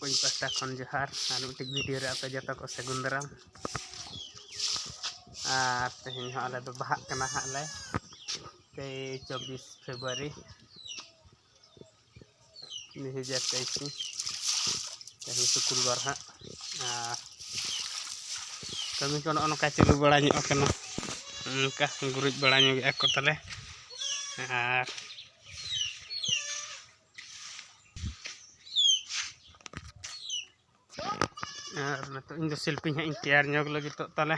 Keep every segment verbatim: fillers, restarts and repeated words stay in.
ᱤᱧ ᱯᱟᱦᱴᱟ ᱠᱷᱚᱱ ᱡᱚᱦᱟᱨ, ᱟᱨ ᱢᱤᱫᱴᱤᱡ ᱵᱷᱤᱰᱤᱭᱳ ᱨᱮ ᱟᱯᱮ ᱡᱚᱛᱚ ᱠᱚ ᱥᱟᱹᱜᱩᱱ ᱫᱟᱨᱟᱢ᱾ ᱟᱨ ᱛᱮᱦᱮᱧ ᱦᱚᱸ ᱟᱞᱮ ᱫᱚ ᱵᱟᱦᱟᱜ ᱠᱟᱱᱟ ᱦᱟᱸᱜ ᱞᱮ, ᱛᱮᱭ ᱪᱚᱵᱵᱤᱥ ᱯᱷᱮᱵᱽᱨᱩᱣᱟᱨᱤ ᱫᱩ ᱦᱟᱡᱟᱨ ᱛᱮᱭᱤᱥ, ᱛᱮᱦᱮᱧ ᱥᱩᱠᱨᱵᱟᱨ ᱦᱟᱸᱜ᱾ ᱟᱨ ᱠᱟᱹᱢᱤ ᱠᱚ ᱱᱚᱜᱼᱚ ᱱᱚᱝᱠᱟ ᱪᱟᱹᱞᱩ ᱵᱟᱲᱟ ᱧᱚᱜ ᱠᱟᱱᱟ, ᱚᱱᱠᱟ ᱜᱩᱨᱤᱡ ᱵᱟᱲᱟ ᱧᱚᱜᱮᱜᱼᱟ ᱠᱚ ᱛᱟᱞᱮ᱾ ᱟᱨ ᱟᱨ ᱱᱤᱛᱚᱜ ᱤᱧ ᱫᱚ ᱥᱤᱞᱯᱤᱧ ᱦᱟᱸᱜ ᱤᱧ ᱛᱮᱭᱟᱨ ᱧᱚᱜ ᱞᱟᱹᱜᱤᱫᱚᱜ ᱛᱟᱞᱮ᱾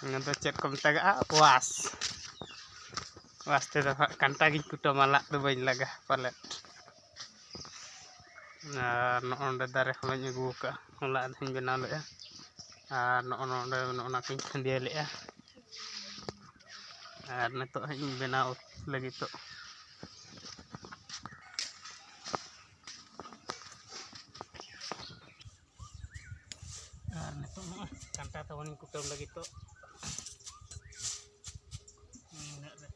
ᱚᱱᱟ ᱫᱚ ᱪᱮᱫ ᱠᱚ ᱢᱮᱛᱟᱜᱟᱜᱼᱟ? ᱣᱟᱥ᱾ ᱣᱟᱥ ᱛᱮᱫᱚ ᱦᱟᱸᱜ ᱠᱟᱱᱴᱟ ᱜᱤᱧ ᱠᱩᱴᱟᱹᱢᱟ, ᱞᱟᱜ ᱫᱚ ᱵᱟᱹᱧ ᱞᱟᱜᱟ ᱯᱟᱞᱮᱫ᱾ ᱟᱨ ᱱᱚᱜᱼᱚ ᱱᱚᱰᱮ ᱫᱟᱨᱮ ᱦᱚᱞᱚᱧ ᱟᱹᱜᱩ ᱟᱠᱟᱫᱼᱟ, ᱦᱚᱞᱟ ᱟᱫᱷᱟᱧ ᱵᱮᱱᱟᱣ ᱞᱮᱫᱼᱟ᱾ ᱟᱨ ᱱᱚᱜᱼᱚ ᱱᱚᱰᱮ ᱱᱚᱜᱼᱚ ᱱᱟ ᱠᱚᱧ ᱠᱷᱟᱹᱱᱫᱤᱭᱟᱹ ᱞᱮᱫᱼᱟ᱾ ᱟᱨ ᱱᱤᱛᱚᱜ ᱦᱟᱸᱜ ᱤᱧ ᱵᱮᱱᱟᱣ ᱞᱟᱹᱜᱤᱫᱚᱜ᱾ ᱟᱨ ᱱᱤᱛᱚᱜ ᱱᱚᱜᱼᱚᱭ ᱠᱟᱱᱴᱟ ᱛᱟᱵᱚᱱᱤᱧ ᱠᱩᱴᱟᱹᱢ ᱞᱟᱹᱜᱤᱫᱚᱜ᱾ ᱱᱤᱱᱟᱹᱜ ᱨᱮ᱾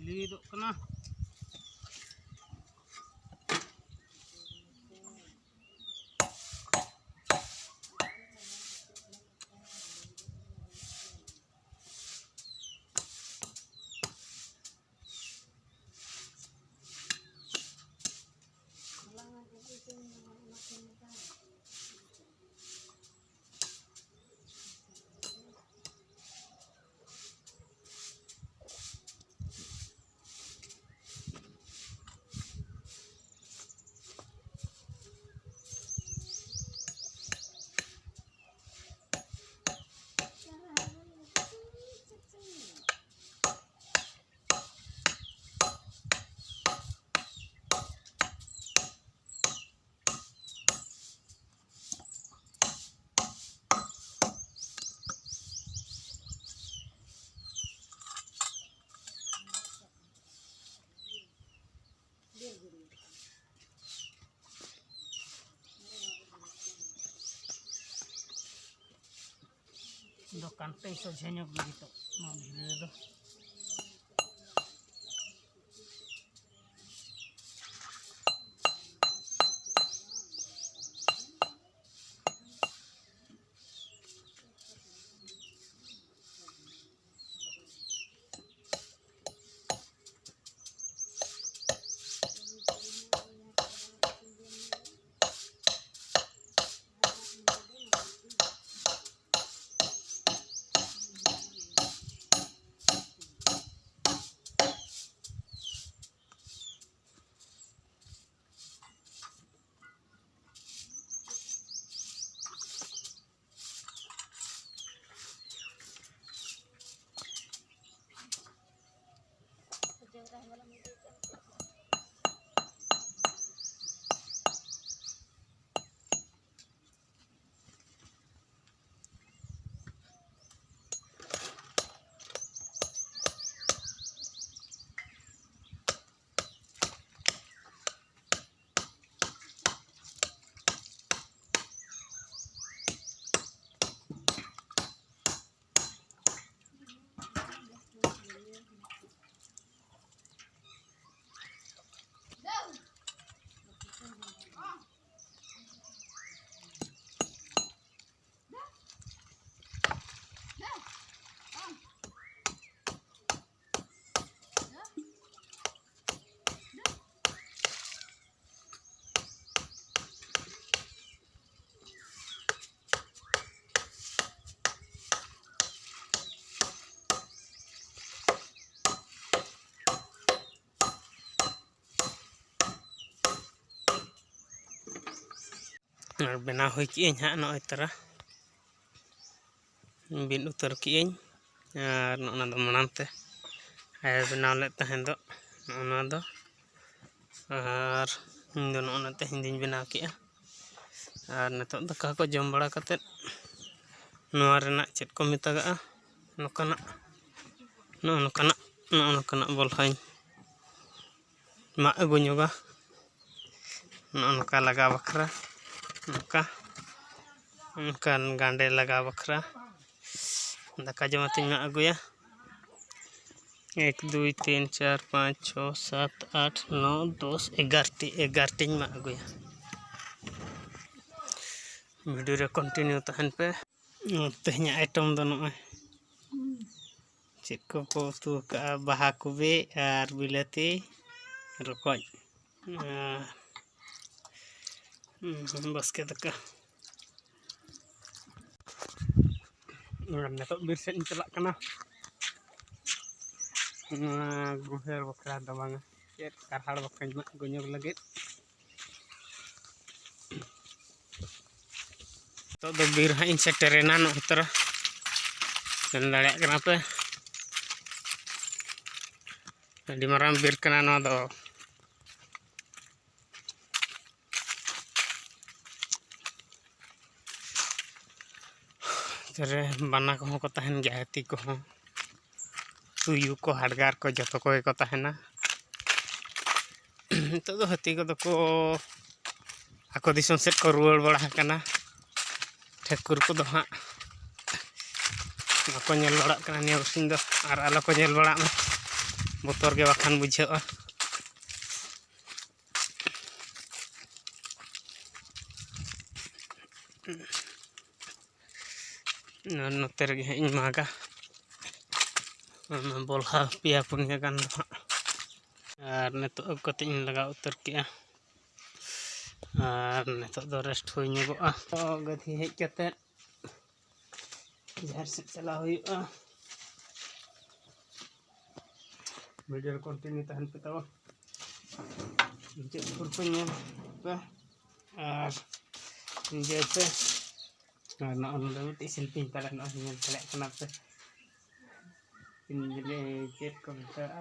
ᱞᱤᱫᱚᱜ ᱠᱟᱱᱟ᱾ ᱫᱚᱠᱟᱱ ᱛᱮ ᱥᱚᱡᱷᱮ ᱧᱚᱜ ᱞᱟᱹᱜᱤᱫᱚᱜ ᱱᱚᱣᱟ ᱫᱷᱤᱨᱤ ᱨᱮᱫᱚ᱾ ᱟᱨ ᱵᱮᱱᱟᱣ ᱦᱩᱭ ᱠᱮᱜᱼᱟᱹᱧ ᱦᱟᱸᱜ ᱱᱚᱜᱼᱚᱭ ᱛᱟᱨᱟ᱾ ᱵᱤᱫ ᱩᱛᱟᱹᱨ ᱠᱮᱜᱼᱟᱹᱧ᱾ ᱟᱨ ᱱᱚᱜᱼᱚ ᱱᱟ ᱫᱚ ᱢᱟᱲᱟᱝ ᱛᱮ ᱟᱭᱳ ᱵᱮᱱᱟᱣ ᱞᱮᱫ ᱛᱟᱦᱮᱸ ᱫᱚ ᱱᱚᱜᱼᱚ ᱱᱚᱣᱟ ᱫᱚ᱾ ᱟᱨ ᱤᱧ ᱫᱚ ᱱᱚᱜᱼᱚ ᱱᱟ ᱛᱮᱦᱮᱧ ᱫᱚᱧ ᱵᱮᱱᱟᱣ ᱠᱮᱜᱼᱟ᱾ ᱟᱨ ᱱᱤᱛᱚᱜ ᱫᱟᱠᱟ ᱠᱚ ᱡᱚᱢ ᱵᱟᱲᱟ ᱠᱟᱛᱮᱫ ᱱᱚᱣᱟ ᱨᱮᱱᱟᱜ ᱪᱮᱫ ᱠᱚ ᱢᱮᱛᱟᱜᱟᱜᱼᱟ, ᱱᱚᱝᱠᱟᱱᱟᱜ, ᱱᱚᱜᱼᱚ ᱱᱚᱝᱠᱟᱱᱟᱜ, ᱱᱚᱜᱼᱚ ᱱᱚᱝᱠᱟᱱᱟᱜ ᱵᱚᱞ ᱦᱚᱸᱧ ᱢᱟᱜ ᱟᱹᱜᱩ ᱧᱚᱜᱟ᱾ ᱱᱚᱜᱼᱚ ᱱᱚᱝᱠᱟ ᱞᱟᱜᱟᱣ ᱵᱟᱠᱷᱨᱟ, ᱱᱚᱝᱠᱟ, ᱚᱱᱠᱟᱱ ᱜᱟᱸᱰᱮ ᱞᱟᱜᱟᱣ ᱵᱟᱠᱷᱨᱟ᱾ ᱫᱟᱠᱟ ᱡᱚᱢ ᱟᱛᱮᱧ ᱢᱟᱜ ᱟᱹᱜᱩᱭᱟ᱾ ᱮᱠ, ᱫᱩᱭ, ᱛᱤᱱ, ᱪᱟᱨ, ᱯᱟᱸᱪ, ᱪᱷᱚ, ᱥᱟᱛ, ᱟᱴ, ᱱᱚ, ᱫᱚᱥ, ᱮᱜᱟᱨᱚ ᱴᱤ, ᱮᱜᱟᱨᱚ ᱴᱤᱧ ᱢᱟᱜ ᱟᱹᱜᱩᱭᱟ᱾ ᱵᱷᱤᱰᱤᱭᱳ ᱨᱮ ᱠᱚᱱᱴᱤᱱᱤᱭᱩ ᱛᱟᱦᱮᱱ ᱯᱮ᱾ ᱛᱮᱦᱮᱧᱟᱜ ᱟᱭᱴᱮᱢ ᱫᱚ ᱱᱚᱜᱼᱚᱭ ᱪᱮᱫ ᱠᱚᱠᱚ ᱩᱛᱩ ᱟᱠᱟᱫᱼᱟ, ᱵᱟᱦᱟ ᱠᱚᱵᱤ ᱟᱨ ᱵᱤᱞᱟᱹᱛᱤ ᱨᱚᱠᱚᱡ ᱟᱨ, ᱦᱩᱸ, ᱵᱟᱥᱠᱮ ᱫᱟᱠᱟ᱾ ᱟᱨ ᱱᱤᱛᱚᱜ ᱵᱤᱨ ᱥᱮᱫ ᱤᱧ ᱪᱟᱞᱟᱜ ᱠᱟᱱᱟ, ᱱᱚᱣᱟ ᱜᱩᱦᱮᱲ ᱵᱟᱠᱷᱨᱟ ᱫᱚ ᱵᱟᱝᱟ, ᱪᱮᱫ ᱠᱟᱨᱦᱟᱲ ᱵᱟᱠᱷᱨᱟᱧ ᱢᱟᱜ ᱜᱚᱧᱚᱜ ᱞᱟᱹᱜᱤᱫ᱾ ᱱᱤᱛᱚᱜ ᱫᱚ ᱵᱤᱨ ᱦᱟᱸᱜ ᱤᱧ ᱥᱮᱴᱮᱨᱮᱱᱟ, ᱱᱚᱜᱼᱚᱭ ᱛᱚᱨᱟ ᱧᱮᱞ ᱫᱟᱲᱮᱭᱟᱜ ᱠᱟᱱᱟ ᱯᱮ, ᱟᱹᱰᱤ ᱢᱟᱨᱟᱝ ᱵᱤᱨ ᱠᱟᱱᱟ ᱱᱚᱣᱟ ᱫᱚ᱾ ᱨᱮ ᱵᱟᱱᱟ ᱠᱚᱦᱚᱸ ᱠᱚ ᱛᱟᱦᱮᱱ ᱜᱮᱭᱟ, ᱦᱟᱹᱛᱤ ᱠᱚᱦᱚᱸ, ᱛᱩᱭᱩ ᱠᱚ, ᱦᱟᱰᱜᱟᱨ ᱠᱚ, ᱡᱚᱛᱚ ᱠᱚᱜᱮ ᱠᱚ ᱛᱟᱦᱮᱱᱟ᱾ ᱱᱤᱛᱚᱜ ᱫᱚ ᱦᱟᱹᱛᱤ ᱠᱚᱫᱚ ᱠᱚ ᱟᱠᱚ ᱫᱤᱥᱚᱢ ᱥᱮᱫ ᱠᱚ ᱨᱩᱣᱟᱹᱲ ᱵᱟᱲᱟ ᱟᱠᱟᱱᱟ᱾ ᱴᱷᱟᱹᱠᱩᱨ ᱠᱚᱫᱚ ᱦᱟᱸᱜ ᱵᱟᱠᱚ ᱧᱮᱞ ᱵᱟᱲᱟᱜ ᱠᱟᱱᱟ ᱱᱤᱭᱟᱹ ᱵᱟᱨᱥᱤᱧ ᱫᱚ, ᱟᱨ ᱟᱞᱚ ᱠᱚ ᱧᱮᱞ ᱵᱟᱲᱟᱜ ᱢᱟ, ᱵᱚᱛᱚᱨ ᱜᱮ ᱵᱟᱠᱷᱟᱱ ᱵᱩᱡᱷᱟᱹᱜᱼᱟ᱾ ᱟᱨ ᱱᱚᱛᱮ ᱨᱮᱜᱮ ᱦᱟᱸᱜ ᱤᱧ ᱢᱟᱜᱟ, ᱚᱱᱟ ᱵᱚᱞᱦᱟ ᱯᱮᱭᱟ ᱯᱩᱱᱭᱟᱹ ᱜᱟᱱ ᱫᱚ ᱦᱟᱸᱜ᱾ ᱟᱨ ᱱᱤᱛᱚᱜ ᱟᱹᱜᱩ ᱠᱟᱛᱮ ᱤᱧ ᱞᱟᱜᱟᱣ ᱩᱛᱟᱹᱨ ᱠᱮᱜᱼᱟ᱾ ᱟᱨ ᱱᱤᱛᱚᱜ ᱫᱚ ᱨᱮᱥᱴ ᱦᱩᱭ ᱧᱚᱜᱚᱜᱼᱟ᱾ ᱛᱚ ᱜᱟᱹᱛᱷᱤ ᱦᱮᱡ ᱠᱟᱛᱮ ᱡᱟᱦᱮᱨ ᱥᱮᱫ ᱪᱟᱞᱟᱣ ᱦᱩᱭᱩᱜᱼᱟ᱾ ᱵᱷᱤᱰᱤᱭᱳ ᱨᱮ ᱠᱚᱱᱴᱤᱱᱤᱭᱩ ᱛᱟᱦᱮᱱ ᱯᱮ ᱛᱟᱵᱚᱱ᱾ ᱢᱩᱪᱟᱹᱫ ᱥᱩᱨ ᱯᱮ ᱧᱮᱞ ᱯᱮ ᱟᱨ ᱤᱱᱡᱚᱭ ᱯᱮ᱾ ᱟᱨ ᱱᱚᱜᱼᱚ ᱱᱚᱰᱮ ᱢᱤᱫᱴᱤᱡ ᱥᱤᱞᱯᱤᱧ ᱛᱟᱞᱮ ᱱᱚᱜᱼᱚᱭ ᱧᱮᱞ ᱫᱟᱲᱮᱭᱟᱜ ᱠᱟᱱᱟ ᱯᱮ᱾ ᱤᱧ ᱪᱮᱫ ᱠᱚ ᱢᱮᱛᱟᱜᱼᱟ,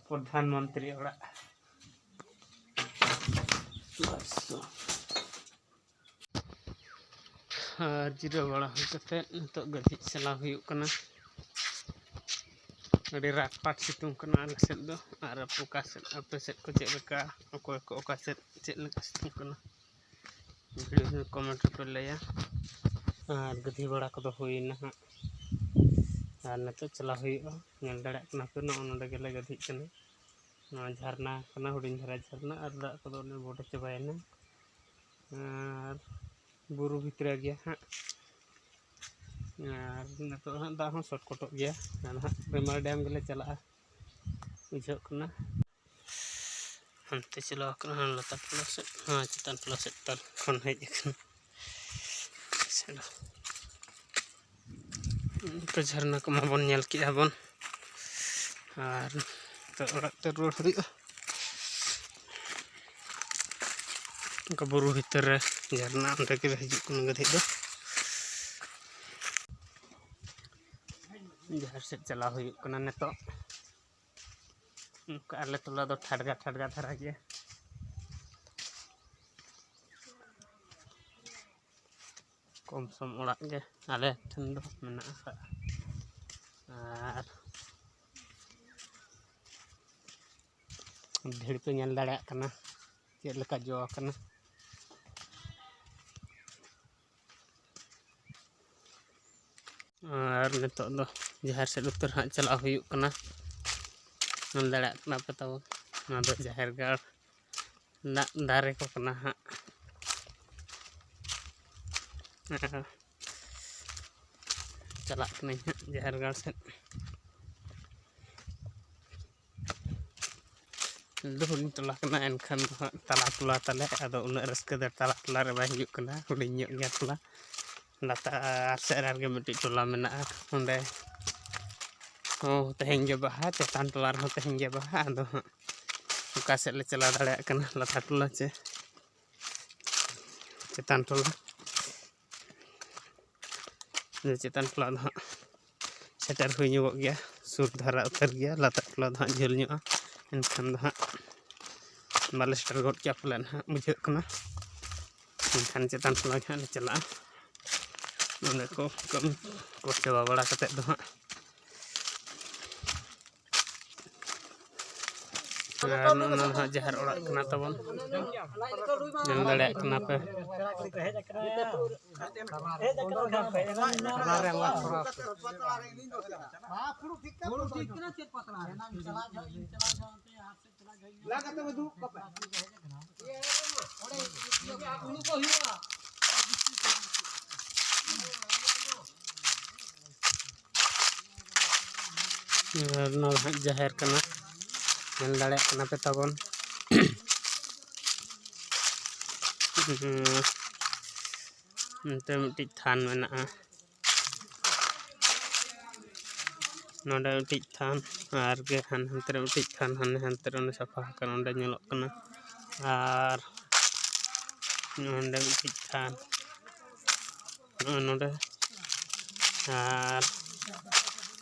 ᱯᱨᱚᱫᱷᱟᱱ ᱢᱚᱱᱛᱨᱤ ᱚᱲᱟᱜ᱾ ᱵᱟᱥ᱾ ᱟᱨ ᱡᱤᱨᱟᱹᱣ ᱵᱟᱲᱟ ᱦᱩᱭ ᱠᱟᱛᱮᱫ ᱱᱤᱛᱚᱜ ᱜᱟᱹᱛᱷᱤᱡ ᱪᱟᱞᱟᱣ ᱦᱩᱭᱩᱜ ᱠᱟᱱᱟ᱾ ᱟᱹᱰᱤ ᱨᱟᱴ ᱯᱟᱴ ᱥᱤᱛᱩᱝ ᱠᱟᱱᱟ ᱟᱞᱮ ᱥᱮᱫ ᱫᱚ, ᱟᱨ ᱟᱯᱮ ᱚᱠᱟ ᱥᱮᱫ, ᱟᱯᱮ ᱥᱮᱫ ᱠᱚ ᱪᱮᱫ ᱞᱮᱠᱟ, ᱚᱠᱚᱭ ᱠᱚ ᱚᱠᱟ ᱥᱮᱫ ᱪᱮᱫ ᱞᱮᱠᱟ ᱥᱤᱛᱩᱝ ᱠᱟᱱᱟ, ᱵᱷᱤᱰᱤᱭᱳ ᱠᱚᱢᱮᱱᱴ ᱨᱮᱯᱮ ᱞᱟᱹᱭᱟ᱾ ᱟᱨ ᱜᱟᱹᱫᱷᱤ ᱵᱟᱲᱟ ᱠᱚᱫᱚ ᱦᱩᱭᱱᱟ ᱦᱟᱸᱜ᱾ ᱟᱨ ᱱᱤᱛᱚᱜ ᱪᱟᱞᱟᱣ ᱦᱩᱭᱩᱜᱼᱟ᱾ ᱧᱮᱞ ᱫᱟᱲᱮᱭᱟᱜ ᱠᱟᱱᱟ ᱯᱮ, ᱱᱚᱜᱼᱚ ᱱᱚᱰᱮ ᱜᱮᱞᱮ ᱜᱟᱹᱫᱷᱤᱜ ᱠᱟᱱᱟ᱾ ᱱᱚᱣᱟ ᱡᱷᱟᱨᱱᱟ ᱠᱟᱱᱟ, ᱦᱩᱰᱤᱧ ᱫᱷᱟᱨᱟ ᱡᱷᱟᱨᱱᱟ, ᱟᱨ ᱫᱟᱜ ᱠᱚᱫᱚ ᱚᱱᱮ ᱵᱚᱰᱮ ᱪᱟᱵᱟᱭᱮᱱᱟ᱾ ᱟᱨ ᱵᱩᱨᱩ ᱵᱷᱤᱛᱨᱤ ᱜᱮᱭᱟ ᱦᱟᱸᱜ᱾ ᱟᱨ ᱱᱤᱛᱚᱜ ᱦᱟᱸᱜ ᱫᱟᱜ ᱦᱚᱸ ᱥᱚᱴᱠᱚᱴᱚᱜ ᱜᱮᱭᱟ᱾ ᱟᱫᱚ ᱦᱟᱸᱜ ᱨᱮᱢᱟᱞ ᱰᱮᱢ ᱜᱮᱞᱮ ᱪᱟᱞᱟᱜᱼᱟ, ᱵᱩᱡᱷᱟᱹᱜ ᱠᱟᱱᱟ᱾ ᱦᱟᱱᱛᱮ ᱪᱟᱞᱟᱣ ᱠᱟᱱᱟ, ᱦᱟᱱᱟ ᱞᱟᱛᱟᱨ ᱴᱚᱞᱟ ᱥᱮᱫ, ᱦᱮᱸ, ᱪᱮᱛᱟᱱ ᱴᱚᱞᱟ ᱥᱮᱫ ᱛᱟᱞ ᱠᱷᱚᱱ ᱦᱮᱡ ᱟᱠᱟᱱᱟ᱾ ᱪᱚᱞᱚ᱾ ᱱᱤᱛᱚᱜ ᱡᱷᱟᱨᱱᱟ ᱠᱚᱢᱟ ᱵᱚᱱ ᱧᱮᱞ ᱠᱮᱜᱼᱟ ᱵᱚᱱ, ᱟᱨ ᱱᱤᱛᱚᱜ ᱚᱲᱟᱜ ᱛᱮ ᱨᱩᱣᱟᱹᱲ ᱦᱩᱭᱩᱜᱼᱟ᱾ ᱚᱱᱠᱟ ᱵᱩᱨᱩ ᱵᱷᱤᱛᱤᱨ ᱨᱮ ᱡᱷᱟᱨᱱᱟ, ᱚᱸᱰᱮ ᱜᱮ ᱦᱤᱡᱩᱜ ᱠᱟᱱᱟ ᱜᱟᱹᱰᱤ ᱫᱚ᱾ ᱡᱟᱦᱮᱨ ᱥᱮᱫ ᱪᱟᱞᱟᱣ ᱦᱩᱭᱩᱜ ᱠᱟᱱᱟ ᱱᱤᱛᱚᱜ᱾ ᱚᱱᱠᱟ ᱟᱞᱮ ᱴᱚᱞᱟ ᱫᱚ ᱴᱷᱟᱰᱜᱟ ᱴᱷᱟᱰᱜᱟ ᱫᱷᱟᱨᱟ ᱜᱮᱭᱟ᱾ ᱠᱚᱢ ᱥᱚᱢ ᱚᱲᱟᱜ ᱜᱮ ᱟᱞᱮ ᱴᱷᱮᱱ ᱫᱚ ᱢᱮᱱᱟᱜ ᱟᱠᱟᱫᱼᱟ᱾ ᱟᱨ ᱵᱷᱤᱲ ᱯᱮ ᱧᱮᱞ ᱫᱟᱲᱮᱭᱟᱜ ᱠᱟᱱᱟ ᱪᱮᱫ ᱞᱮᱠᱟ ᱡᱚ ᱟᱠᱟᱱᱟ᱾ ᱟᱨ ᱱᱤᱛᱚᱜ ᱫᱚ ᱡᱟᱦᱮᱨ ᱥᱮᱫ ᱩᱛᱟᱹᱨ ᱦᱟᱸᱜ ᱪᱟᱞᱟᱜ ᱦᱩᱭᱩᱜ ᱠᱟᱱᱟ᱾ ᱧᱮᱞ ᱫᱟᱲᱮᱭᱟᱜ ᱠᱟᱱᱟ ᱯᱮ ᱛᱟᱵᱚᱱ, ᱱᱚᱣᱟ ᱫᱚ ᱡᱟᱦᱮᱨ ᱜᱟᱲ ᱨᱮᱱᱟᱜ ᱫᱟᱨᱮ ᱠᱚ ᱠᱟᱱᱟ ᱦᱟᱸᱜ᱾ ᱪᱟᱞᱟᱜ ᱠᱟᱹᱱᱟᱹᱧ ᱦᱟᱸᱜ ᱡᱟᱦᱮᱨ ᱜᱟᱲ ᱥᱮᱫ᱾ ᱟᱞᱮ ᱫᱚ ᱦᱩᱰᱤᱧ ᱴᱚᱞᱟ ᱠᱟᱱᱟ, ᱮᱱᱠᱷᱟᱱ ᱫᱚ ᱦᱟᱸᱜ ᱛᱟᱞᱟ ᱴᱚᱞᱟ ᱛᱟᱞᱮ, ᱟᱫᱚ ᱩᱱᱟᱹᱜ ᱨᱟᱹᱥᱠᱟᱹ ᱫᱚ ᱛᱟᱞᱟ ᱴᱚᱞᱟ ᱨᱮ ᱵᱟᱭ ᱦᱩᱭᱩᱜ ᱠᱟᱱᱟ, ᱦᱩᱰᱤᱧ ᱧᱚᱜ ᱜᱮᱭᱟ ᱴᱚᱞᱟ᱾ ᱞᱟᱛᱟᱨ ᱥᱮᱫ ᱨᱮ ᱟᱨᱜᱮ ᱢᱤᱫᱴᱤᱡ ᱴᱚᱞᱟ ᱢᱮᱱᱟᱜᱼᱟ, ᱚᱸᱰᱮ ᱦᱚᱸ ᱛᱮᱦᱮᱧ ᱜᱮ ᱵᱟᱦᱟ, ᱪᱮᱛᱟᱱ ᱴᱚᱞᱟ ᱨᱮᱦᱚᱸ ᱛᱮᱦᱮᱧ ᱜᱮ ᱵᱟᱦᱟ᱾ ᱟᱫᱚ ᱦᱟᱸᱜ ᱚᱠᱟ ᱥᱮᱫ ᱞᱮ ᱪᱟᱞᱟᱣ ᱫᱟᱲᱮᱭᱟᱜ ᱠᱟᱱᱟ, ᱞᱟᱛᱟᱨ ᱴᱚᱞᱟ ᱪᱮ ᱪᱮᱛᱟᱱ ᱴᱚᱞᱟ᱾ ᱡᱮ ᱪᱮᱛᱟᱱ ᱴᱚᱞᱟ ᱫᱚ ᱦᱟᱸᱜ ᱥᱮᱴᱮᱨ ᱦᱩᱭ ᱧᱚᱜᱚᱜ ᱜᱮᱭᱟ, ᱥᱩᱨ ᱫᱷᱟᱨᱟ ᱩᱛᱟᱹᱨ ᱜᱮᱭᱟ, ᱞᱟᱛᱟᱨ ᱴᱚᱞᱟ ᱫᱚ ᱦᱟᱸᱜ ᱡᱷᱟᱹᱞ ᱧᱚᱜᱼᱟ᱾ ᱮᱱᱠᱷᱟᱱ ᱫᱚ ᱦᱟᱸᱜ ᱵᱟᱞᱮ ᱥᱮᱴᱮᱨ ᱜᱚᱫ ᱠᱮᱭᱟ ᱯᱟᱞᱮᱱ ᱦᱟᱸᱜ, ᱵᱩᱡᱷᱟᱹᱜ ᱠᱟᱱᱟ᱾ ᱮᱱᱠᱷᱟᱱ ᱪᱮᱛᱟᱱ ᱴᱚᱞᱟ ᱜᱮ ᱦᱟᱸᱜ ᱞᱮ ᱪᱟᱞᱟᱜᱼᱟ᱾ ᱱᱚᱸᱰᱮ ᱠᱚ ᱠᱟᱹᱢᱤ ᱠᱚ ᱪᱟᱵᱟ ᱵᱟᱲᱟ ᱠᱟᱛᱮᱫ ᱫᱚ ᱦᱟᱸᱜ ᱟᱨ ᱱᱚᱜᱼᱚ ᱱᱚᱣᱟ ᱫᱚ ᱦᱟᱸᱜ ᱡᱟᱦᱮᱨ ᱚᱲᱟᱜ ᱠᱟᱱᱟ ᱛᱟᱵᱚᱱ, ᱧᱮᱞ ᱫᱟᱲᱮᱭᱟᱜ ᱠᱟᱱᱟ ᱯᱮ᱾ ᱟᱨ ᱱᱚᱣᱟ ᱫᱚ ᱦᱟᱸᱜ ᱡᱟᱦᱮᱨ ᱠᱟᱱᱟ, ᱧᱮᱞ ᱫᱟᱲᱮᱭᱟᱜ ᱠᱟᱱᱟ ᱯᱮ ᱛᱟᱵᱚᱱ᱾ ᱱᱚᱛᱮ ᱢᱤᱫᱴᱤᱡ ᱛᱷᱟᱱ ᱢᱮᱱᱟᱜᱼᱟ, ᱱᱚᱰᱮ ᱢᱤᱫᱴᱤᱡ ᱛᱷᱟᱱ, ᱟᱨ ᱜᱮ ᱦᱟᱱ ᱦᱟᱱᱛᱮ ᱨᱮ ᱢᱤᱫᱴᱤᱡ ᱛᱷᱟᱱ, ᱦᱟᱱᱮ ᱦᱟᱱᱛᱮ ᱨᱮ ᱚᱸᱰᱮ ᱥᱟᱯᱷᱟ ᱟᱠᱟᱱ, ᱚᱸᱰᱮ ᱧᱮᱞᱚᱜ ᱠᱟᱱᱟ᱾ ᱟᱨ ᱱᱚᱰᱮ ᱢᱤᱫᱴᱤᱡ ᱛᱷᱟᱱ, ᱱᱚᱜᱼᱚᱭ ᱱᱚᱰᱮ᱾ ᱟᱨ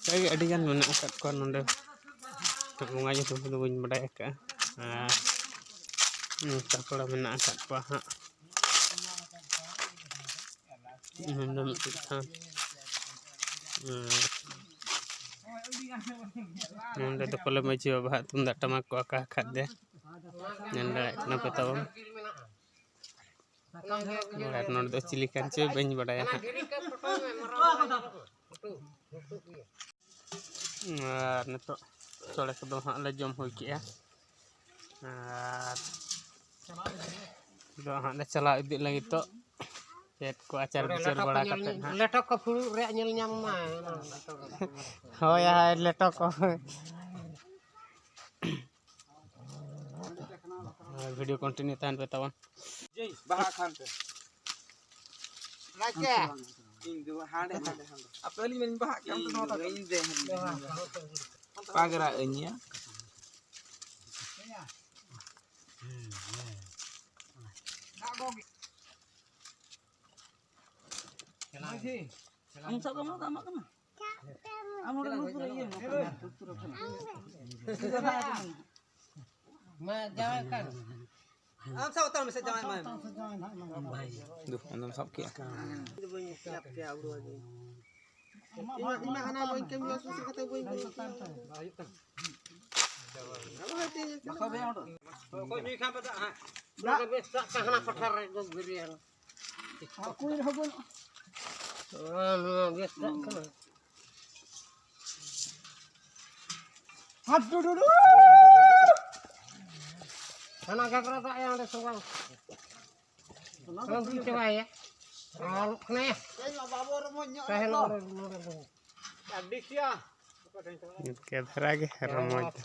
ᱚᱱᱠᱟᱜᱮ ᱟᱹᱰᱤᱜᱟᱱ ᱢᱮᱱᱟᱜ ᱟᱠᱟᱫ ᱠᱚᱣᱟ ᱱᱚᱰᱮ᱾ ᱵᱚᱸᱜᱟ ᱧᱩᱛᱩᱢ ᱠᱚᱫᱚ ᱵᱟᱹᱧ ᱵᱟᱰᱟᱭ ᱟᱠᱟᱫᱼᱟ᱾ ᱟᱨ ᱱᱚᱝᱠᱟ ᱠᱚᱲᱟ ᱢᱮᱱᱟᱜ ᱟᱠᱟᱫ ᱠᱚᱣᱟ ᱦᱟᱸᱜ᱾ ᱱᱚᱰᱮ ᱢᱤᱫᱴᱤᱡ ᱛᱷᱟᱱ᱾ ᱟᱨ ᱱᱚᱰᱮ ᱫᱚ ᱯᱟᱞᱮ ᱢᱟᱹᱡᱷᱤ ᱵᱟᱵᱟ ᱦᱟᱸᱜ ᱛᱩᱢᱫᱟᱜ ᱴᱟᱢᱟᱠ ᱠᱚ ᱟᱠᱟ ᱟᱠᱟᱫ ᱫᱮ, ᱧᱮᱞ ᱫᱟᱲᱮᱭᱟᱜ ᱠᱟᱱᱟ ᱯᱮ ᱛᱟᱵᱚᱱ᱾ ᱟᱨ ᱱᱚᱰᱮ ᱫᱚ ᱪᱤᱞᱤ ᱠᱟᱱ ᱪᱚᱭ ᱵᱟᱹᱧ ᱵᱟᱰᱟᱭᱟ ᱦᱟᱸᱜ᱾ ᱟᱨ ᱱᱤᱛᱚᱜ ᱥᱚᱲᱮ ᱠᱚᱫᱚ ᱦᱟᱸᱜ ᱞᱮ ᱡᱚᱢ ᱦᱩᱭ ᱠᱮᱜᱼᱟ᱾ ᱟᱨ ᱫᱚ ᱦᱟᱸᱜ ᱞᱮ ᱪᱟᱞᱟᱣ ᱤᱫᱤᱜ ᱞᱟᱹᱜᱤᱫ ᱛᱚ, ᱪᱮᱫ ᱠᱚ ᱟᱪᱟᱨ ᱵᱤᱪᱟᱹᱨ ᱵᱟᱲᱟ ᱠᱟᱛᱮᱫ ᱦᱟᱸᱜ᱾ ᱞᱮᱴᱚ ᱠᱚ ᱯᱷᱩᱲᱩᱜ ᱨᱮᱭᱟᱜ ᱧᱮᱞ ᱧᱟᱢ ᱢᱟ᱾ ᱦᱳᱭ, ᱦᱳᱭ, ᱞᱮᱴᱚ ᱠᱚ᱾ ᱵᱷᱤᱰᱤᱭᱳ ᱠᱚᱱᱴᱤᱱᱤᱭᱩ ᱛᱟᱦᱮᱱ ᱯᱮ ᱛᱟᱵᱚᱱ᱾ ᱵᱟᱦᱟ ᱠᱷᱟᱱ ᱯᱮ᱾ ᱤᱧ ᱫᱚ ᱦᱟᱸᱰᱮ, ᱦᱟᱸᱰᱮ, ᱦᱟᱸᱰᱮ᱾ ᱟᱯᱮ ᱟᱹᱞᱤᱧ ᱢᱟᱞᱤᱧ ᱵᱟᱦᱟᱜ ᱠᱟᱱ ᱤᱧ ᱫᱚ ᱱᱚᱣᱟ ᱫᱚ ᱤᱧ ᱫᱮ ᱦᱟᱸᱰᱮ᱾ ᱯᱟᱜᱽᱨᱟ ᱟᱹᱧᱟ᱾ ᱟᱢ ᱥᱟᱵ ᱠᱟᱜ ᱢᱮ, ᱟᱢᱟᱜ ᱠᱟᱱᱟ᱾ ᱟᱢ ᱱᱚᱰᱮ ᱱᱩᱭ ᱯᱩᱨᱟᱹ ᱤᱭᱟᱹ ᱢᱮ᱾ ᱢᱟ ᱡᱟᱶᱟᱭ ᱠᱟᱱ᱾ ᱟᱢ ᱥᱟᱵ ᱩᱛᱟᱹᱨ ᱢᱮᱥᱮ, ᱡᱟᱶᱟᱭ ᱮᱢᱟᱭ ᱢᱮ᱾ ᱫᱩ, ᱟᱢᱫᱚᱢ ᱥᱟᱵ ᱠᱮᱜᱼᱟ᱾ ᱤᱧ ᱫᱚ ᱵᱟᱹᱧ ᱥᱟᱵ ᱠᱮᱭᱟ, ᱟᱵᱚ ᱫᱚ᱾ ᱤᱧ ᱢᱟ, ᱤᱧ ᱢᱟ ᱦᱟᱱᱟ ᱵᱟᱹᱧ ᱠᱟᱹᱢᱤᱭᱟ, ᱥᱩᱥᱩ ᱠᱟᱛᱮ ᱵᱟᱹᱧ ᱠᱟᱹᱢᱤᱭᱟ᱾ ᱚᱠᱚᱭ ᱧᱩᱭ ᱠᱷᱟᱱ ᱯᱮ ᱫᱟᱜ ᱦᱟᱸᱜ? ᱫᱟᱜ ᱵᱮᱥ ᱫᱟᱜ ᱠᱟᱱᱟ, ᱦᱟᱱᱟ ᱯᱟᱴᱷᱟ ᱨᱮ ᱮᱠᱫᱚᱢ ᱵᱷᱤᱨᱤᱭᱟ᱾ ᱟᱨ ᱠᱩᱧ ᱨᱮᱦᱚᱸ ᱵᱟᱹᱱᱩᱜᱼᱟ᱾ ᱱᱚᱣᱟ, ᱱᱚᱣᱟ ᱵᱮᱥ ᱫᱟᱜ ᱠᱟᱱᱟ᱾ ᱦᱟᱛ ᱰᱩᱰᱩᱰᱩ! ᱦᱟᱱᱟ ᱜᱷᱟᱜᱽᱨᱟ ᱫᱟᱜ ᱭᱟ ᱚᱸᱰᱮ ᱥᱚᱸᱜᱟᱢ᱾ ᱚᱱᱟ ᱫᱚ ᱪᱟᱵᱟᱭᱟ᱾ ᱨᱚᱦᱚᱲᱚᱜ ᱠᱟᱱᱟ ᱭᱟ᱾ ᱛᱮᱦᱮᱧ ᱢᱟ ᱵᱟᱵᱚ ᱨᱚᱢᱚᱡᱽ ᱧᱚᱜ ᱛᱟᱦᱮᱱ ᱮᱱᱟ ᱛᱚ᱾ ᱱᱚᱰᱮ, ᱱᱚᱰᱮ ᱫᱚ᱾ ᱟᱹᱰᱤ ᱥᱮᱭᱟ᱾ ᱤᱱᱠᱟᱹ ᱫᱷᱟᱨᱟ ᱜᱮ ᱨᱚᱢᱚᱡᱽ ᱫᱚ᱾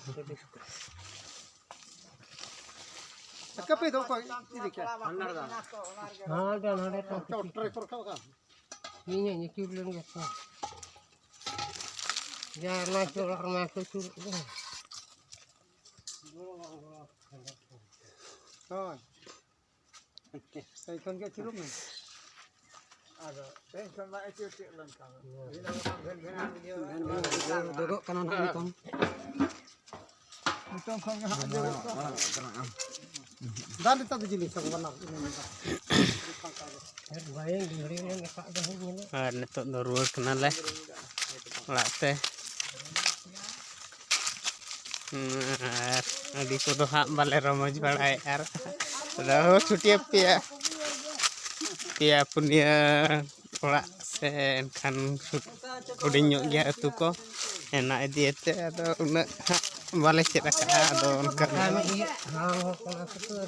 ᱠᱟᱹᱯᱤ ᱫᱚ ᱚᱠᱚᱭ ᱤᱫᱤ ᱠᱮᱫ? ᱦᱟᱱᱟᱨ ᱫᱟ᱾ ᱦᱮᱸ, ᱫᱚ ᱱᱚᱰᱮ ᱛᱚ᱾ ᱪᱚᱴ ᱨᱮ ᱠᱚ ᱨᱟᱠᱟᱵ ᱠᱟᱜᱼᱟ᱾ ᱤᱧᱟᱹᱜ ᱧᱩᱛᱩᱢ ᱞᱮᱱ ᱜᱮ ᱛᱚ᱾ ᱡᱟ ᱱᱟᱭᱠᱮ ᱚᱲᱟᱜ ᱨᱮᱢᱟ ᱠᱚ ᱥᱩᱨᱩᱜ ᱜᱮ᱾ ᱦᱳᱭ᱾ ᱛᱮᱦᱮᱧ ᱠᱷᱚᱱ ᱜᱮ ᱟᱹᱪᱩᱨᱚᱜ ᱢᱮ᱾ ᱟᱫᱚ ᱛᱮᱦᱮᱧ ᱠᱷᱚᱱ ᱢᱟ ᱟᱹᱪᱩᱨ ᱪᱮᱫ ᱞᱮᱱᱠᱷᱟᱱ᱾ ᱵᱷᱮᱱ ᱵᱷᱮᱱ ᱟᱹᱰᱤ ᱡᱳᱨ᱾ ᱵᱷᱮᱱ ᱵᱷᱮᱱ ᱡᱳᱜᱚᱜ ᱠᱟᱱᱟ ᱱᱟᱦᱟᱜ ᱱᱤᱛᱚᱝ᱾ ᱱᱤᱛᱚᱝ ᱠᱷᱚᱱ ᱜᱮ ᱦᱟᱸᱜ ᱡᱳᱜᱚᱜ ᱠᱟᱱᱟ᱾ ᱫᱟᱜ ᱱᱤᱛᱚᱜ ᱫᱚ ᱡᱤᱞᱤᱧ ᱥᱟᱵ ᱵᱟᱱᱟᱨ ᱤᱱᱟᱹ ᱢᱮᱱᱟᱜᱼᱟ᱾ ᱟᱨ ᱱᱤᱛᱚᱜ ᱫᱚ ᱨᱩᱣᱟᱹᱲ ᱠᱟᱱᱟᱞᱮ ᱚᱲᱟᱜ ᱛᱮ᱾ ᱟᱨ ᱟᱹᱰᱤ ᱠᱚᱫᱚ ᱦᱟᱸᱜ ᱵᱟᱞᱮ ᱨᱚᱢᱚᱡᱽ ᱵᱟᱲᱟᱭᱮᱫᱼᱟ᱾ ᱟᱨ ᱟᱫᱚ ᱪᱷᱩᱴᱤᱭᱟᱹ ᱯᱮᱭᱟ, ᱯᱮᱭᱟ ᱯᱩᱱᱭᱟᱹ ᱚᱲᱟᱜ ᱥᱮ ᱮᱱᱠᱷᱟᱱ ᱦᱩᱰᱤᱧ ᱧᱚᱜ ᱜᱮᱭᱟ ᱟᱹᱛᱩ ᱠᱚ, ᱚᱱᱟ ᱤᱫᱤᱭᱟᱛᱮ ᱟᱫᱚ ᱩᱱᱟᱹᱜ ᱦᱟᱸᱜ ᱵᱟᱞᱮ ᱪᱮᱫ ᱟᱠᱟᱫᱼᱟ᱾ ᱟᱫᱚ ᱚᱱᱠᱟ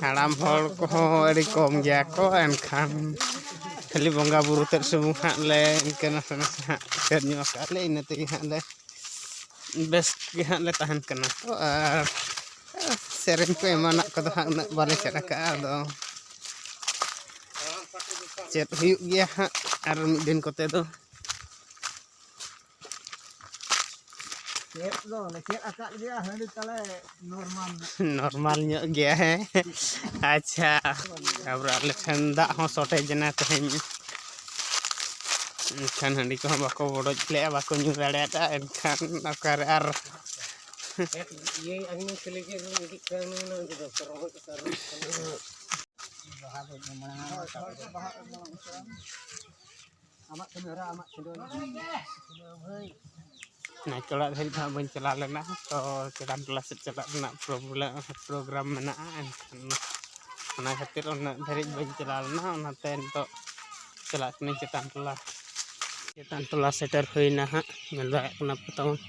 ᱦᱟᱲᱟᱢ ᱦᱚᱲ ᱠᱚᱦᱚᱸ ᱟᱹᱰᱤ ᱠᱚᱢ ᱜᱮᱭᱟ ᱠᱚ, ᱮᱱᱠᱷᱟᱱ ᱠᱷᱟᱹᱞᱤ ᱵᱚᱸᱜᱟ ᱵᱩᱨᱩ ᱛᱮᱫ ᱥᱩᱢᱩᱝ ᱦᱟᱸᱜ ᱞᱮ ᱤᱱᱠᱟᱹ ᱱᱟᱥᱮ ᱱᱟᱥᱮ ᱦᱟᱸᱜ ᱪᱮᱫ ᱧᱚᱜ ᱟᱠᱟᱫ ᱞᱮ, ᱤᱱᱟᱹ ᱛᱮᱜᱮ ᱦᱟᱸᱜ ᱞᱮ ᱵᱮᱥ ᱜᱮ ᱦᱟᱸᱜ ᱞᱮ ᱛᱟᱦᱮᱱ ᱠᱟᱱᱟ᱾ ᱛᱚ ᱟᱨ ᱥᱮᱨᱮᱧ ᱠᱚ ᱮᱢᱟᱱᱟᱜ ᱠᱚᱫᱚ ᱦᱟᱸᱜ ᱩᱱᱟᱹᱜ ᱵᱟᱞᱮ ᱪᱮᱫ ᱟᱠᱟᱫᱼᱟ᱾ ᱟᱫᱚ ᱪᱮᱫ ᱦᱩᱭᱩᱜ ᱜᱮᱭᱟ ᱦᱟᱸᱜ ᱟᱨ ᱢᱤᱫ ᱫᱤᱱ ᱠᱚᱛᱮ ᱫᱚ᱾ ᱪᱮᱫ ᱫᱚ ᱞᱮ ᱪᱮᱫ ᱟᱠᱟᱫ ᱜᱮᱭᱟ, ᱦᱟᱺᱰᱤ ᱛᱟᱞᱮ ᱱᱚᱨᱢᱟᱞ ᱧᱚᱜ᱾ ᱱᱚᱨᱢᱟᱞ ᱧᱚᱜ ᱜᱮᱭᱟ, ᱦᱮᱸ᱾ ᱟᱪᱪᱷᱟ, ᱛᱟᱯᱚᱨᱮ ᱟᱞᱮ ᱴᱷᱮᱱ ᱫᱟᱜ ᱦᱚᱸ ᱥᱚᱨᱴᱮᱡᱽ ᱮᱱᱟ ᱛᱮᱦᱮᱧ, ᱮᱱᱠᱷᱟᱱ ᱦᱟᱺᱰᱤ ᱠᱚᱦᱚᱸ ᱵᱟᱠᱚ ᱵᱚᱰᱚᱡ ᱞᱮᱜᱼᱟ, ᱵᱟᱠᱚ ᱧᱩ ᱫᱟᱲᱮᱭᱟᱫᱟ᱾ ᱮᱱᱠᱷᱟᱱ ᱚᱠᱟᱨᱮ ᱟᱨ ᱤᱭᱟᱹ ᱟᱹᱜᱩ ᱠᱷᱟᱹᱞᱤ ᱜᱮ ᱤᱫᱤᱜ ᱠᱟᱱᱟ, ᱚᱱᱟ ᱫᱚ ᱨᱚᱦᱚᱲ ᱠᱟᱛᱮ ᱟᱨᱦᱚᱸ ᱵᱟᱦᱟ ᱫᱚ ᱢᱟᱲᱟᱝ ᱟᱢᱟᱜ ᱠᱟᱹᱢᱤ ᱦᱚᱨᱟ, ᱟᱢᱟᱜ ᱠᱷᱮᱞᱳᱰ᱾ ᱱᱟᱭᱠᱮ ᱚᱲᱟᱜ ᱫᱷᱟᱹᱨᱤᱡ ᱫᱚ ᱦᱟᱸᱜ ᱵᱟᱹᱧ ᱪᱟᱞᱟᱣ ᱞᱮᱱᱟ, ᱛᱚ ᱪᱮᱛᱟᱱ ᱴᱚᱞᱟ ᱥᱮᱫ ᱪᱟᱞᱟᱜ ᱨᱮᱱᱟᱜ ᱯᱨᱚᱵᱞᱮᱢ ᱯᱨᱳᱜᱨᱟᱢ ᱢᱮᱱᱟᱜᱼᱟ, ᱮᱱᱠᱷᱟᱱ ᱚᱱᱟ ᱠᱷᱟᱹᱛᱤᱨ ᱩᱱᱟᱹᱜ ᱫᱷᱟᱹᱨᱤᱡ ᱵᱟᱹᱧ ᱪᱟᱞᱟᱣ ᱞᱮᱱᱟ᱾ ᱚᱱᱟᱛᱮ ᱱᱤᱛᱚᱜ ᱪᱟᱞᱟᱜ ᱠᱟᱹᱱᱟᱹᱧ ᱪᱮᱛᱟᱱ ᱴᱚᱞᱟ᱾ ᱪᱮᱛᱟᱱ ᱴᱚᱞᱟ ᱥᱮᱴᱮᱨ ᱦᱩᱭᱱᱟ ᱦᱟᱸᱜ, ᱧᱮᱞ ᱫᱟᱲᱮᱭᱟᱜ ᱠᱟᱱᱟ ᱯᱮ ᱛᱟᱵᱚᱱ᱾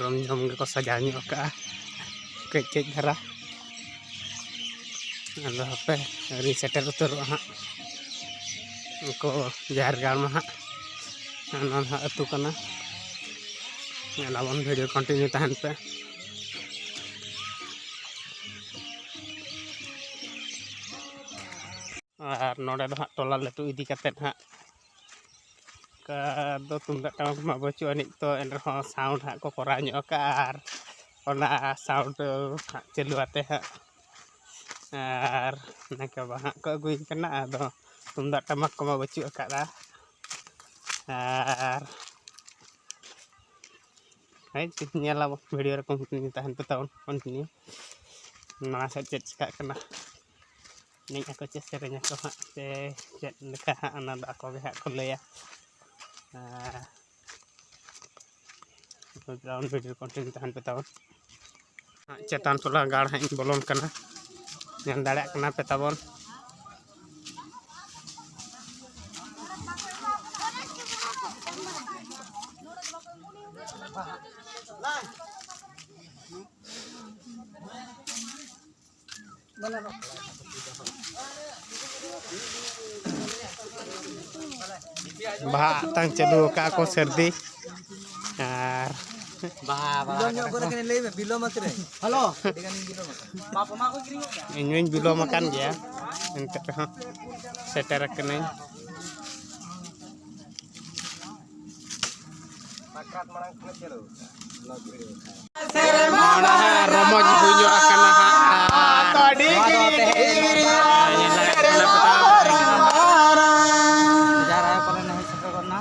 ᱨᱚᱢ ᱡᱷᱚᱢ ᱜᱮᱠᱚ ᱥᱟᱡᱟᱣ ᱧᱚᱜ ᱠᱟᱜᱼᱟ ᱠᱟᱹᱡ ᱠᱟᱹᱡ ᱫᱷᱟᱨᱟ᱾ ᱟᱫᱚ ᱦᱟᱯᱮ, ᱟᱹᱣᱨᱤ ᱥᱮᱴᱮᱨ ᱩᱛᱟᱹᱨᱚᱜᱼᱟ ᱦᱟᱸᱜ᱾ ᱩᱱᱠᱩ ᱡᱟᱦᱮᱨ ᱜᱟᱲ ᱢᱟ ᱦᱟᱸᱜ ᱱᱚᱣᱟ ᱦᱟᱸᱜ ᱟᱹᱛᱩ ᱠᱟᱱᱟ᱾ ᱧᱮᱞᱟᱵᱚᱱ, ᱵᱷᱤᱰᱤᱭᱳ ᱠᱚᱱᱴᱤᱱᱤᱭᱩ ᱛᱟᱦᱮᱱ ᱯᱮ᱾ ᱟᱨ ᱱᱚᱰᱮ ᱫᱚ ᱦᱟᱸᱜ ᱴᱚᱞᱟ ᱞᱟᱹᱴᱩ ᱤᱫᱤ ᱠᱟᱛᱮᱫ ᱦᱟᱸᱜ ᱚᱱᱠᱟ ᱫᱚ ᱛᱩᱢᱫᱟᱜ ᱴᱟᱢᱟᱠ ᱢᱟ ᱵᱟᱹᱪᱩᱜ ᱟᱹᱱᱤᱡ, ᱛᱚ ᱮᱱ ᱨᱮᱦᱚᱸ ᱥᱟᱣᱩᱱᱰ ᱦᱟᱸᱜ ᱠᱚ ᱠᱚᱨᱟᱣ ᱧᱚᱜ ᱟᱠᱟᱫᱼᱟ᱾ ᱟᱨ ᱚᱱᱟ ᱥᱟᱣᱩᱱᱰ ᱦᱟᱸᱜ ᱪᱟᱹᱞᱩ ᱟᱛᱮ ᱦᱟᱸᱜ ᱟᱨ ᱱᱟᱭᱠᱮ ᱵᱟᱵᱟ ᱦᱟᱸᱜ ᱠᱚ ᱟᱹᱜᱩᱭᱮ ᱠᱟᱱᱟ᱾ ᱟᱫᱚ ᱛᱩᱢᱫᱟᱜ ᱴᱟᱢᱟᱠ ᱠᱚᱢᱟ ᱵᱟᱹᱪᱩᱜ ᱟᱠᱟᱫᱼᱟ᱾ ᱟᱨ ᱦᱳᱭ, ᱧᱮᱞ ᱟᱵᱚᱱ ᱵᱷᱤᱰᱤᱭᱳ ᱨᱮ ᱠᱚᱱᱴᱤᱱᱤᱭᱩ ᱛᱟᱦᱮᱱ ᱯᱮ ᱛᱟᱵᱚᱱ, ᱠᱚᱱᱴᱤᱱᱤᱭᱩ ᱢᱟᱲᱟᱝ ᱥᱮᱫ ᱪᱮᱫ ᱪᱤᱠᱟᱹᱜ ᱠᱟᱱᱟ᱾ ᱮᱱᱮᱡ ᱟᱠᱚ ᱪᱮ ᱥᱮᱨᱮᱧ ᱟᱠᱚ ᱦᱟᱸᱜ ᱥᱮ ᱪᱮᱫ ᱞᱮᱠᱟ ᱦᱟᱸᱜ, ᱚᱱᱟ ᱫᱚ ᱟᱠᱚ ᱜᱮ ᱦᱟᱸᱜ ᱠᱚ ᱞᱟᱹᱭᱟ᱾ ᱟᱨ ᱵᱷᱤᱰᱤᱭᱳ ᱠᱚᱱᱴᱤᱱᱤᱭᱩ ᱛᱟᱦᱮᱱ ᱯᱮ ᱛᱟᱵᱚᱱ᱾ ᱦᱟᱸᱜ ᱪᱮᱛᱟᱱ ᱴᱚᱞᱟ ᱜᱟᱲ ᱦᱟᱸᱜ ᱤᱧ ᱵᱚᱞᱚᱱ ᱠᱟᱱᱟ, ᱧᱮᱞ ᱫᱟᱲᱮᱭᱟᱜ ᱠᱟᱱᱟ ᱯᱮ ᱛᱟᱵᱚᱱ᱾ ᱵᱟᱦᱟ ᱟᱛᱟᱝ ᱪᱟᱹᱞᱩ ᱟᱠᱟᱫ ᱠᱚ ᱥᱟᱹᱨᱫᱤ᱾ ᱟᱨ ᱵᱟᱦᱟ, ᱵᱟᱦᱟ᱾ ᱵᱤᱞᱚᱢ ᱧᱚᱜ ᱠᱚᱨᱮ ᱠᱟᱹᱱᱟᱹᱧ, ᱞᱟᱹᱭ ᱢᱮ, ᱵᱤᱞᱚᱢ ᱟᱠᱟᱱᱟᱹᱧ᱾ ᱦᱮᱞᱳ᱾ ᱟᱹᱰᱤ ᱜᱟᱱᱤᱧ ᱵᱤᱞᱚᱢ ᱟᱠᱟᱱᱟ᱾ ᱤᱧ ᱢᱟᱧ ᱵᱤᱞᱚᱢ ᱟᱠᱟᱱ ᱜᱮᱭᱟ, ᱮᱱᱛᱮ ᱨᱮᱦᱚᱸ ᱥᱮᱴᱮᱨ ᱟᱠᱟᱱᱟᱹᱧ᱾ ᱥᱟᱠᱨᱟᱛ ᱢᱟᱲᱟᱝ ᱠᱷᱚᱱᱟᱜ ᱪᱟᱹᱞᱩ ᱟᱠᱟᱱᱟ᱾ ᱨᱚᱢᱚᱡᱽ ᱦᱩᱭ ᱧᱚᱜ ᱟᱠᱟᱱᱟ ᱦᱟᱸᱜ᱾ ᱟᱨ ᱱᱚᱣᱟ ᱫᱚ ᱛᱮᱦᱮᱧ ᱧᱮᱞ ᱫᱟᱲᱮᱭᱟᱜ ᱠᱟᱱᱟ ᱯᱮ ᱛᱟᱵᱚᱱ᱾ ᱡᱟᱦᱮᱨ ᱟᱭᱳ ᱯᱟᱞᱮ ᱱᱟᱦᱟᱜ ᱥᱮᱴᱮᱨ ᱜᱚᱫ ᱮᱱᱟ᱾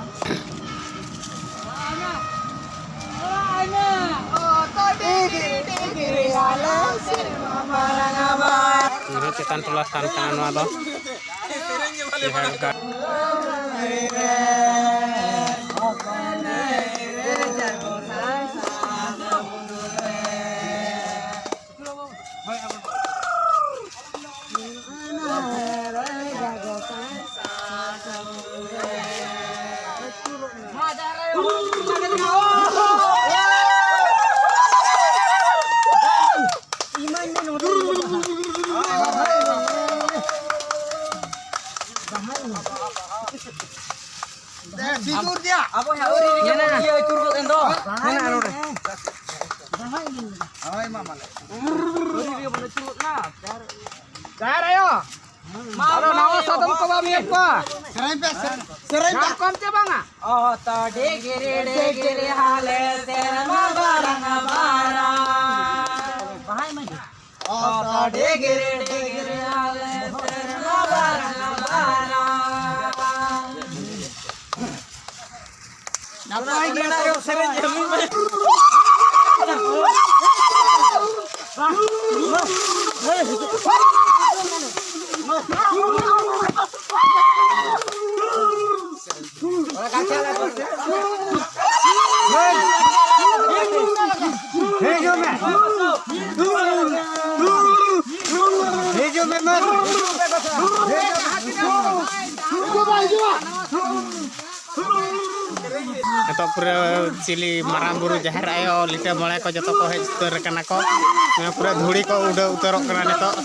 ᱱᱚᱣᱟ ᱪᱮᱛᱟᱱ ᱴᱚᱞᱟ ᱛᱷᱟᱱ ᱠᱟᱱᱟ ᱱᱚᱣᱟ ᱫᱚ᱾ ᱟᱵᱚ ᱦᱟᱸᱜ ᱟᱹᱣᱨᱤ ᱨᱮᱜᱮ ᱵᱚᱱ ᱤᱭᱟᱹ ᱟᱹᱪᱩᱨ ᱜᱚᱫ ᱮᱱ ᱫᱚ᱾ ᱦᱳᱭ, ᱢᱟ, ᱢᱟ ᱞᱟᱹᱭ᱾ ᱟᱹᱣᱨᱤ ᱨᱮᱜᱮ ᱵᱚᱱ ᱟᱹᱪᱩᱨ ᱜᱚᱫ ᱱᱟ᱾ ᱡᱟᱦᱮᱨ ᱟᱭᱳ, ᱢᱟ, ᱟᱫᱚ ᱢᱟ, ᱱᱟᱣᱟ ᱢᱟ, ᱥᱟᱫᱚᱢ ᱢᱟ, ᱠᱚ ᱵᱟᱢ ᱤᱭᱟᱹ ᱠᱚᱣᱟ? ᱥᱮᱨᱮᱧ ᱯᱮ, ᱥᱮᱨᱮᱧ, ᱥᱮᱨᱮᱧ ᱯᱮ᱾ ᱧᱟᱢ ᱠᱚᱣᱟᱢ ᱪᱮ ᱵᱟᱝᱟ? ᱚᱛ ᱰᱤᱜᱽᱨᱤ ᱰᱤᱜᱽᱨᱤ ᱦᱟᱞᱮ ᱥᱮᱨᱢᱟ ᱵᱟᱨᱟᱝ ᱵᱟᱨᱟᱝ᱾ ᱵᱟᱦᱟᱭ ᱢᱟᱹᱭ᱾ ᱚᱛ ᱰᱤᱜᱽᱨᱤ ᱰᱤᱜᱽᱨᱤ ᱦᱟᱞᱮ ᱥᱮᱨᱢᱟ ᱵᱟᱨᱟᱝ ᱵᱟᱨᱟᱝ᱾ ᱱᱟᱯᱟᱭ ᱜᱮ᱾ ᱚᱱᱟ ᱥᱮᱨᱮᱧ ᱮᱢ ᱢᱮ᱾ ᱦᱤᱡᱩᱜ ᱢᱮ᱾ ᱦᱤᱡᱩᱜ ᱢᱮ, ᱢᱟ᱾ ᱱᱤᱛᱚᱜ ᱯᱩᱨᱟᱹ ᱪᱤᱞᱤ ᱢᱟᱨᱟᱝ ᱵᱩᱨᱩ, ᱡᱟᱦᱮᱨ ᱟᱭᱳ, ᱞᱤᱴᱟᱹ ᱢᱚᱬᱮ ᱠᱚ ᱡᱚᱛᱚ ᱠᱚ ᱦᱮᱡ ᱩᱛᱟᱹᱨ ᱟᱠᱟᱱᱟ ᱠᱚ᱾ ᱯᱩᱨᱟᱹ ᱫᱷᱩᱲᱤ ᱠᱚ ᱩᱰᱟᱹᱣ ᱩᱛᱟᱹᱨᱚᱜ ᱠᱟᱱᱟ ᱱᱤᱛᱚᱜ᱾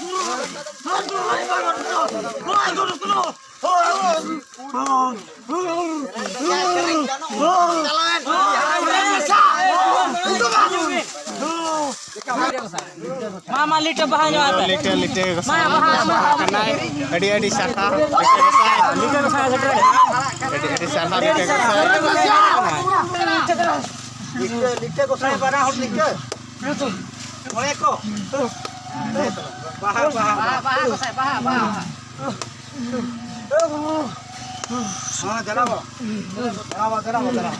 ᱢᱟ, ᱢᱟ, ᱞᱤᱴᱟᱹ ᱵᱟᱦᱟ ᱧᱚᱜ ᱟᱯᱮ᱾ ᱞᱤᱴᱟᱹ, ᱞᱤᱴᱟᱹ ᱜᱚᱸᱥᱟᱭ ᱢᱟ, ᱵᱟᱦᱟ, ᱵᱟᱦᱟ ᱠᱟᱱᱟᱭ᱾ ᱟᱹᱰᱤ, ᱟᱹᱰᱤ ᱥᱟᱨᱦᱟᱣ᱾ ᱞᱤᱴᱟᱹ ᱜᱚᱸᱥᱟᱭ᱾ ᱟᱹᱰᱤ, ᱟᱹᱰᱤ ᱥᱟᱨᱦᱟᱣ, ᱞᱤᱴᱟᱹ ᱜᱚᱸᱥᱟᱭ᱾ ᱞᱤᱴᱟᱹ, ᱞᱤᱴᱟᱹ ᱜᱚᱸᱥᱟᱭ, ᱵᱟᱱᱟ ᱦᱚᱲ ᱞᱤᱴᱟᱹ᱾ ᱢᱚᱬᱮ ᱠᱚ᱾ ᱵᱟᱦᱟ, ᱵᱟᱦᱟ, ᱵᱟᱦᱟ᱾ ᱵᱟᱦᱟ, ᱵᱟᱦᱟ, ᱜᱚᱸᱥᱟᱭ, ᱵᱟᱦᱟ, ᱵᱟᱦᱟ᱾ ᱦᱮᱸ, ᱫᱮᱞᱟ ᱵᱚ᱾ ᱫᱮᱞᱟ ᱵᱚ, ᱫᱮᱞᱟ ᱵᱚ, ᱫᱮᱞᱟ ᱵᱚ᱾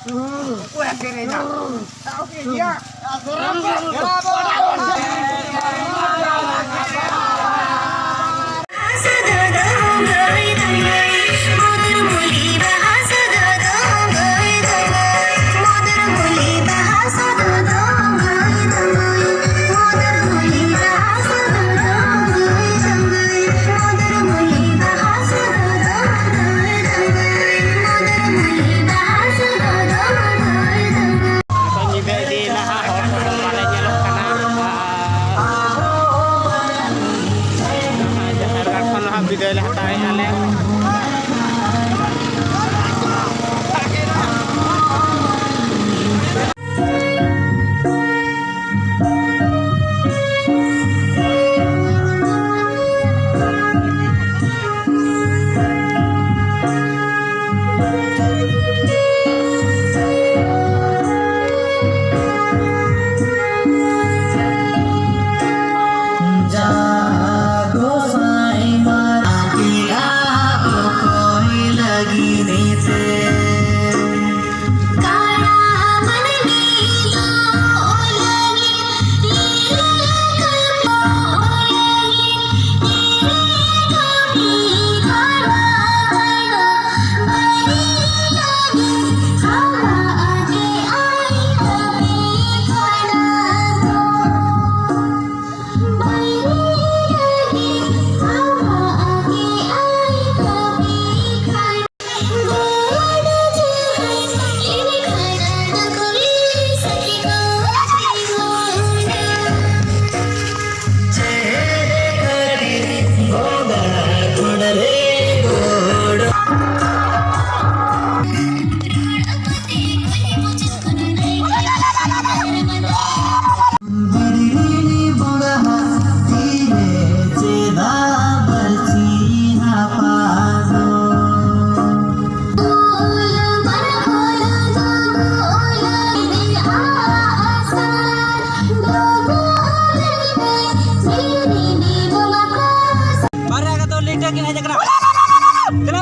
ᱚᱠᱚᱭ ᱦᱟᱹᱠᱮ ᱨᱮ ᱦᱮᱱᱟᱜ? ᱫᱮᱞᱟ ᱵᱚ᱾ ᱵᱤᱫᱟᱹᱭ ᱞᱮ ᱦᱟᱛᱟᱣᱮᱫᱼᱟ ᱞᱮ᱾ ᱡᱟ ᱜᱚᱸᱥᱟᱭ ᱢᱟᱨᱟᱝ ᱠᱮᱫᱼᱟ ᱚᱠᱚᱭ ᱞᱟᱹᱜᱤᱫ ᱛᱮ? ᱠᱟᱲᱟ ᱢᱟᱹᱱᱢᱤ ᱫᱚ ᱚᱞᱟᱹᱜᱤᱫ ᱞᱤᱨᱤ ᱠᱟᱹᱢᱤ, ᱚᱞᱟᱹᱜᱤᱫ ᱞᱤᱨᱤ ᱠᱟᱹᱢᱤ ᱠᱟᱲᱟ ᱢᱟᱹᱱᱢᱤ ᱞᱟᱹᱜᱤᱫ ᱠᱟᱲᱟ ᱟᱜᱮ ᱟᱭ ᱠᱟᱹᱢᱤ ᱠᱟᱲᱟ ᱫᱚ᱾ ᱵᱤᱨᱦᱤᱱᱤ ᱵᱚᱸᱜᱟ ᱛᱤᱨᱮ ᱪᱮᱫᱟᱜ ᱵᱟᱹᱲᱛᱤ ᱦᱟᱯᱟ ᱫᱚ? ᱵᱟᱨᱭᱟ ᱠᱟᱛᱮ ᱞᱤᱴᱟᱹ ᱠᱤᱱ ᱦᱮᱡ ᱟᱠᱟᱱᱟ᱾ ᱫᱮᱞᱟ